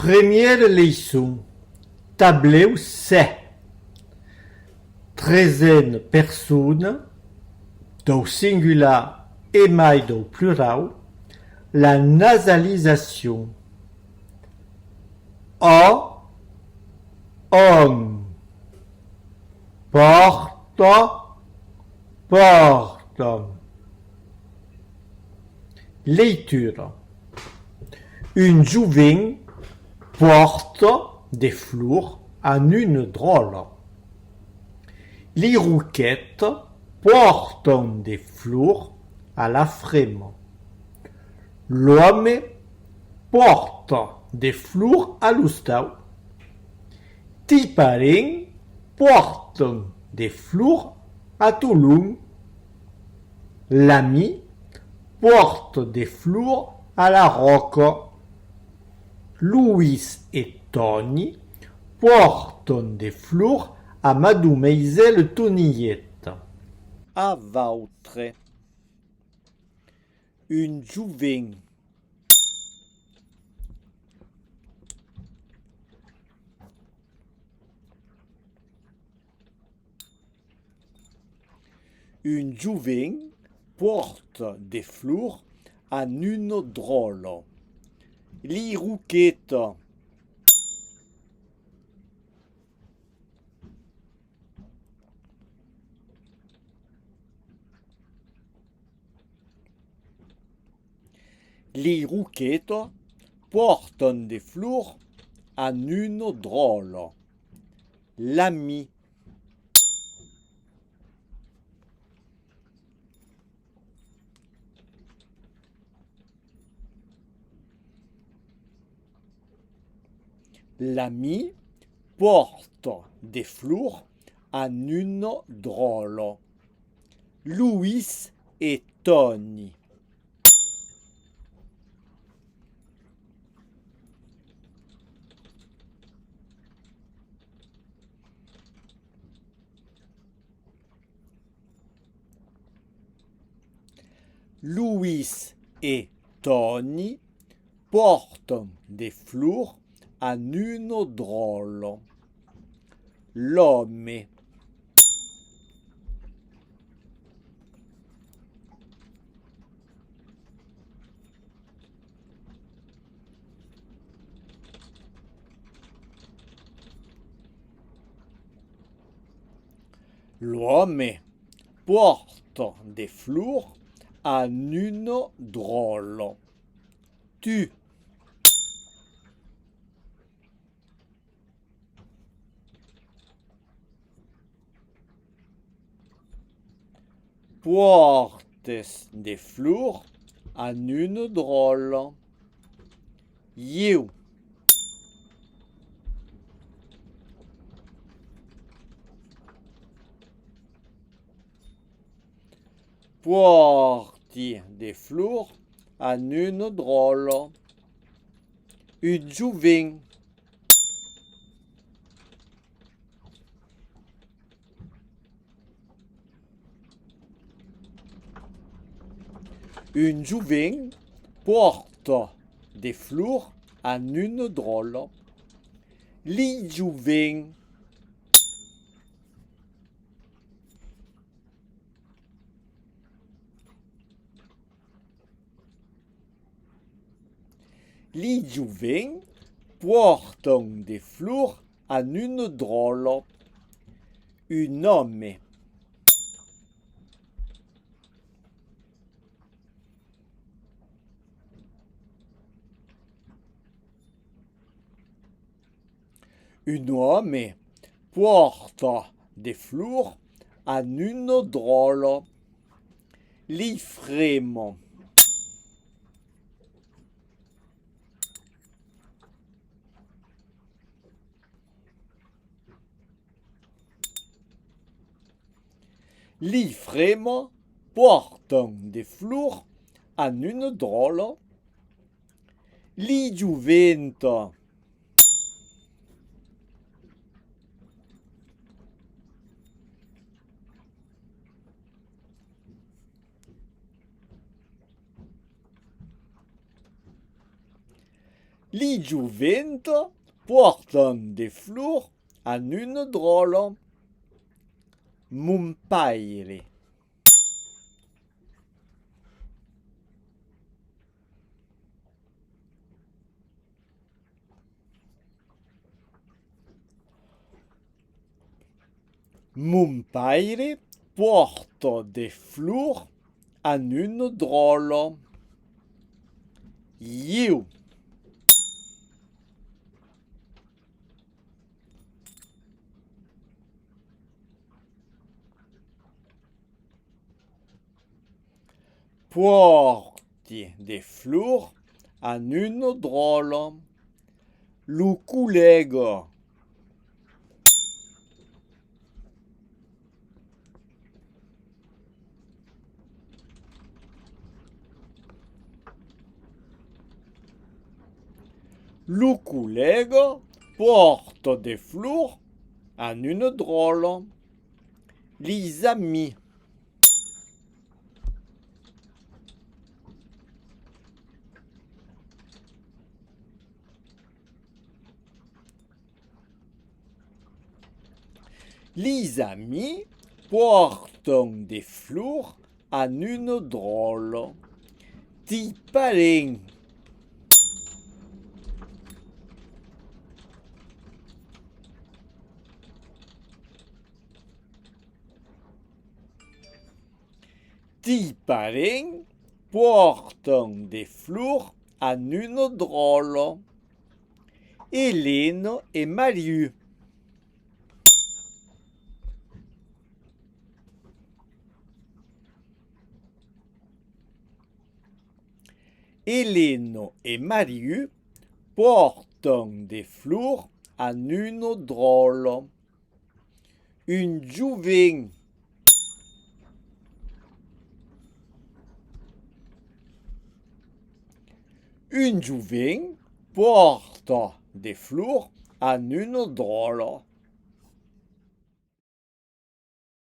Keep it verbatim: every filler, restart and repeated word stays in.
Premiera leiçon. Tablèu sèt. Tresena persona, dau singular e mai dau plurau, la nasalizacion. A, an. Pòrta, pòrtan. Leitura. Un jovent pòrta de flors a una dròlla. Li Roqueta pòrtan de flors a la frema. L'òme pòrta de flors a l'ostau. Ti parents pòrtan de flors a Tolon. L'ami pòrta de flors a La Ròca. Loís e Tòni pòrtan de flors a Madomaisèla Tonieta. A vautre. Un jovent. Un jovent pòrta de flors a una dròlla. Li Roqueta. Li Roqueta pòrtan de flors a una dròlla. L'ami. L'ami pòrta de flors a una dròlla. Loís e Tòni. Loís e Tòni pòrtan de flors a una dròlla. L'òme. L'òme pòrta de flors a una dròlla. Tu. Pòrtes de flors a una dròlla. Ieu. Pòrti de flors a una dròlla. Un jovent. Un jovent pòrta de flors a una dròlla. Li jovents. Li jovents pòrtan de flors a una dròlla. Un òme. Un òme pòrta de flors a una dròlla. Li frema. Li frema pòrtan de flors a una dròlla. Li joventa. Li jovents pòrtan de flors a una dròlla. Mon paire. Mon paire pòrta de flors a una dròlla. Ieu. Pòrti de flors a una dròlla. Lo collèga. Lo collèga pòrta de flors a una dròlla. Lis amis. Lis amis pòrtan de flors a una dròlla. Ti parents. Ti parents pòrtan de flors a una dròlla. Elena e Mariu. Elena e Mariu pòrtan de flors a una dròlla. Un jovent. Un jovent pòrta de flors a una dròlla.